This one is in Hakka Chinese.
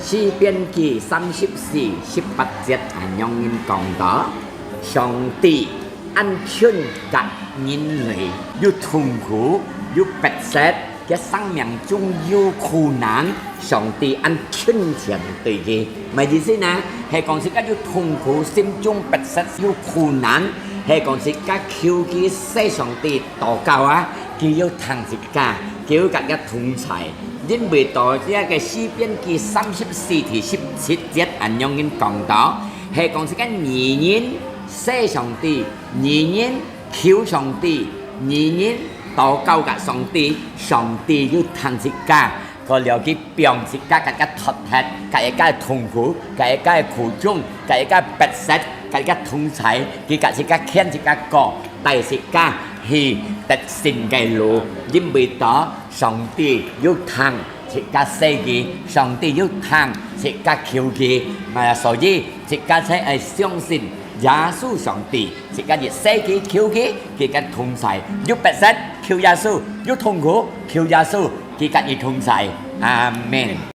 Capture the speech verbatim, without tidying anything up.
詩篇記三十四十八節恁樣講到：上帝恁近甲人類，有痛苦，有迫切，佢生命中有苦難，上帝恁近前對佢。麼个意思呢？係講自家有痛苦，心中迫切，有苦難，係講自家求佢，向上帝禱告啊，佢有聽自家，佢有甲佢同在。因為到這个詩篇記三十四第十七節恁樣講到，係講自家義人向上帝，義人求上帝，義人禱告甲上帝，上帝有聽自家。 過了佢放自家甲佢脫忒，甲佢个痛苦，甲佢个苦衷，甲佢个迫切，甲佢个同在，佢甲自家牽自家過，帶自家去得勝个路。因為到上帝有聽自家細義，上帝有聽自家求佢，啊，所以自家才愛相信耶穌上帝。自家一細義求佢，佢个同在，有迫切求耶穌，有痛苦求耶穌，佢甲你同在。阿門。